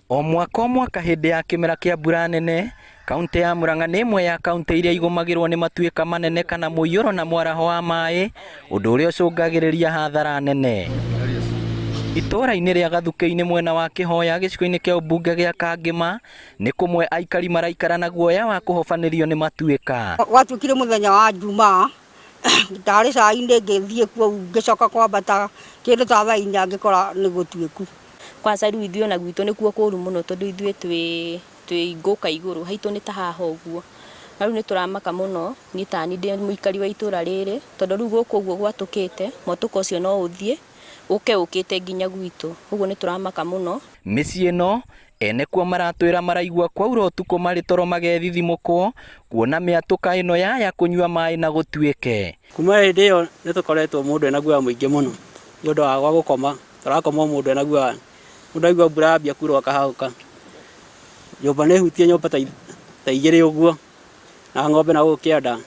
O mwaka o mwaka hĩndĩ ya kĩmera kĩa mbura nene, Kauntĩ ya Murang'a nĩ ĩmwe ya kauntĩ iria igũmagĩrwo nĩ matuĩka manene kana mũiyũro na mwaraho wa maĩ, ũndũ ũrĩa ũcũngagĩrĩria hathara nene. Itũũra-inĩ rĩa Gathukĩ-inĩ mwena wa Kĩhoya gĩcigo-inĩ kĩa ũmbunge gĩa Kangĩma, nĩ kũmwe aikari maraikara na guoya wa kũhobanĩrio nĩ matuĩka. Gwatuĩkire mũthenya wa Njumaa ndarĩ cai-inĩ ngĩthiĩ kuo ngĩcoka kwambata kĩndũ ta thaa inya ngĩkora nĩ gũtuĩku. Kwanza rĩu ithuĩ ona gwitũ nĩkuo kũru mũno tondũ ithuĩ twĩ twĩ ngũka igũrũ, haitũ nĩ ta haha ũguo. Na rĩu nĩ tũramaka mũno, niĩ ta niĩ ndĩ mũikari wa itũra rĩrĩ, tondũ rĩu gũkũ ũguo gwatũkĩte, mwatũka ũcio no ũthiĩ, ũke ũkĩte nginya gwitũ. Ũguo nĩ tũramaka mũno. Mĩciĩ ĩno, ene kuo maratwĩra maraigua kwaura ũtukũ marĩ toro magethithimũkwo, kuona mĩatũka ĩno yaya kũnyua maĩ na gũtuĩke. Kuma hĩndĩ ĩyo nĩ tũkoretwo mũndũ ena guoya mũingĩ mũno nĩ ũndũ wa gwa gũkoma, tũrakoma o mũndũ ena guoya. Mũndũ aigua mbura yambia kura akahahũka. Nyũmba nĩ hutie nyũmba ta igĩrĩ ũguo, na ng'ombe na gũkũ kĩanda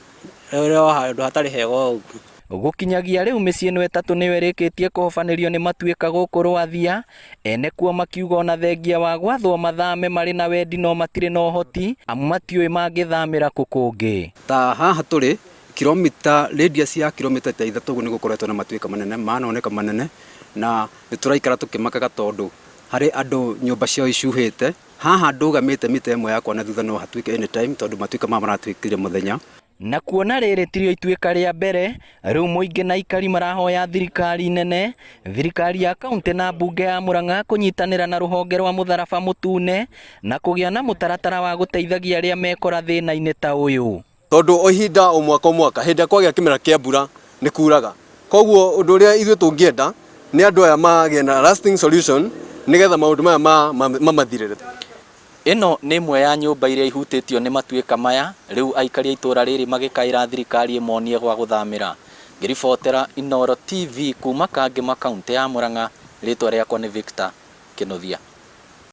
ĩrĩ o handũ hatarĩ hega o ũguo. Gũkinyagia rĩu mĩciĩ ĩno ĩtatũ nĩyo ĩrĩkĩtie kũhobanĩrio nĩ matuĩka gũkũ Rwathia, ene kuo makiuga ona thengia wa gwathwo mathame marĩ na wendi no matirĩ na ũhoti amu matiũĩ mangĩthamĩra kũ kũngĩ. Ta haha tũrĩ, kilomita, radius ya kilomita ta ithatũ ũguo nĩ gũkoretwo na matuĩka manene, manoneka manene, na nĩ tũraikara tũkĩmakaga tondũ harĩ andũ nyũmba ciao icuhĩte. Haha ndũgamĩte mita ĩmwe yakwa na thutha no hatuĩke anytime tondũ matuĩka maya maratuĩkire mũthenya. Na kuona rĩrĩ tirio ituĩka rĩa mbere, rĩu mũingĩ na aikari marahoya thirikari nene, thirikari ya kauntĩ na mbunge ya Murang'a kũnyitanĩra na rũhonge rwa mũtharaba mũtune na kũgĩa na mũtaratara wa gũteithagia arĩa mekora thĩna-inĩ ta ũyũ. Tondũ o ihinda o mwaka o mwaka hĩndĩ ĩrĩa kwagĩa kĩmera kĩa mbura nĩ kuraga. Koguo ũndũ ũrĩa ithuĩ tũngĩenda nĩ andũ aya magĩe na lasting solution nĩgetha maũndũ maya mamathirĩre. Ĩno nĩ ĩmwe ya nyũmba iria ihutĩtio nĩ matuĩka maya, rĩu aikari a itũũra rĩrĩ magĩkaĩra thirikari ĩmonie gwa gũthamĩra. Ngĩribotera Inooro TV kuuma Kangĩma kauntĩ ya Murang'a, rĩtwa rĩakwa nĩ Victor Kĩnuthia.